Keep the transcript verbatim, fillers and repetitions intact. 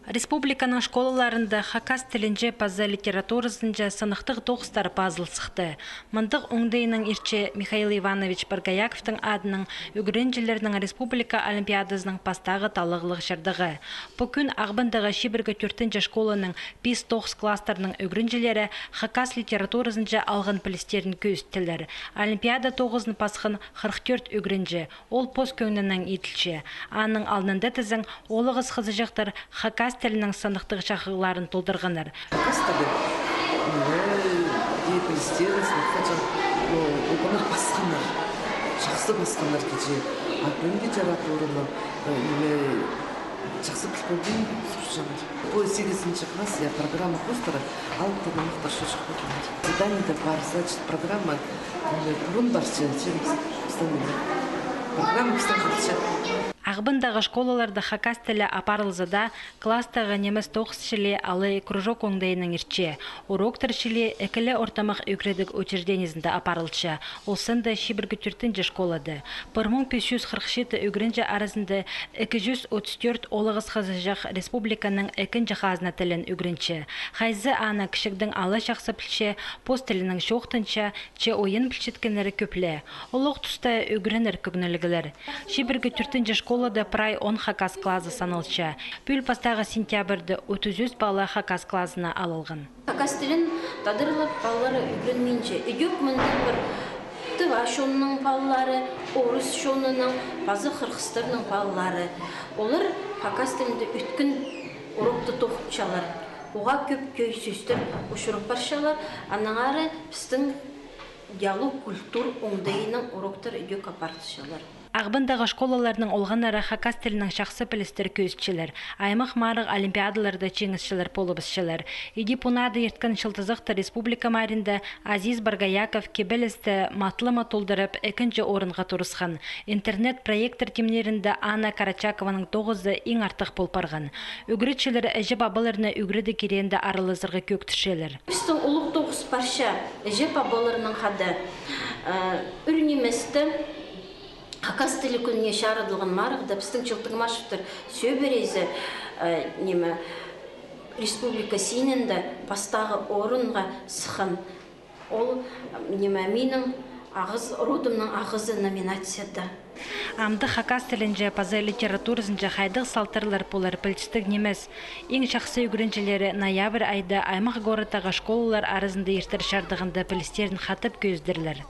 Республиканың школаларында хакас тілінҷе паза литературазынҷа сыныхтығ тоғыстар пазыл сыхты. Мындағ оңдайнаң иртче Михаил Иванович Боргояковтың адынаң ӱгренҷілернің республика олимпиадазының пастағы таллағлығ чардығы. Пу кӱн Ағбандағы чибіргі тӧртінҷі школаның пис-тоғыс класстарының ӱгренҷілері хакас литературазынҷа алған пілістерін кӧзіттілер. Олимпиада тоғызын пасхан хырых тӧрт ӱгренҷі, ол пос кӧңнінең иділче. Аның алнында тізең, оолағас хызыҷахтар хакас тілінің сыныхтығ чахығларын толдырғаннар. Хакас тілі, ниме, пілістерін сыныхтығ чах-, ну, олғаннар пасханнар. Чахсы пасханнар кичее. А пӱӱн литератураны, э, ниме, чахсы піліп полбин сурчаңнар. Пу сигізінҷі класс, я, программа хоостыра, алыптығ нымахтар шочых полғаннар. Задание да пар, значит, программа, ниме, пурун парча, чем пістің, ниме, программа пістің халча. Ағбандағы школаларда хакас тілі апарылза даа, класстағы нимес тоғыс чіли алай кружок оңдайынаң иртче. Уроктар чіли ікіле ортымах ӱгредіг учреждениезінде апарылча, ол санда чибіргі тӧртінҷі школада. Пір муң пис чӱс хырых читі ӱгренҷі аразында ікі чӱс отыс тӧрт оолағас хызыҷах республиканың ікінҷі хазна тілін ӱгренче. Хайзы аны кічігдең ала чахсы пілче, пос тілінең чоохтанча, че ойын пілчеткеннері кӧп ле. Олох туста ӱгренер кӧңніліглер. Чибіргі тӧртінҷі школада прай он хакас клазы саналча. Пӱӱл пастағы сентябрьда отыс ӱс пала хакас клазына алылған. Хакас тілін тадарлар палалары ӱгренминче. Идӧк мындағ пір тыва чонның палалары, орыс чонының, паза хырғыстарның палалары. Олар хакас тілінде ӧткін урокты тоғынчалар. Уғаа кӧп тӧӧй сӧстер учурап парчалар, аннаңар пістің диалог культур оңдайынаң уроктар идӧк апарылчалар. Ағбандағы школаларның олғаннары хакас тілінең чахсы пілістер кӧзітчелер. Аймах марығ олимпиадаларда чиңісчілер полыбысчалар. Иди пу наада ирткен чылтызахта республика маарында Азиз Боргояков кибелісті матлама толдырып, ікінҷі орынға турысхан. Интернет-проекттер тимнерінде Анна Карачакованың тоғызы иң артых пол парған. Ӱгретчілер іҷе-пабаларны ӱгредіг киреенде аралазарға кӧӧктірчелер. Пістің улуғ тоғыс парча іҷе-пабаларнаң хада, э, ӱр ниместе хакас тілі кӱніне чарыдылған марығда пістің Чылтығмашевтер сӧбірезі, э, ниме, республика синінде пастағы орынға сыххан. Ол, ниме, минің ағыз, родымның ағызы номинацияда. Амды хакас тілінҷе паза литературазынҷа хайдағ салтарлар полар пілдістіг нимес. Иң чахсы ӱгренҷілері ноябрь айда аймах городтағы школалар аразында иртер чардығында пілістерін хатап кӧзідерлер.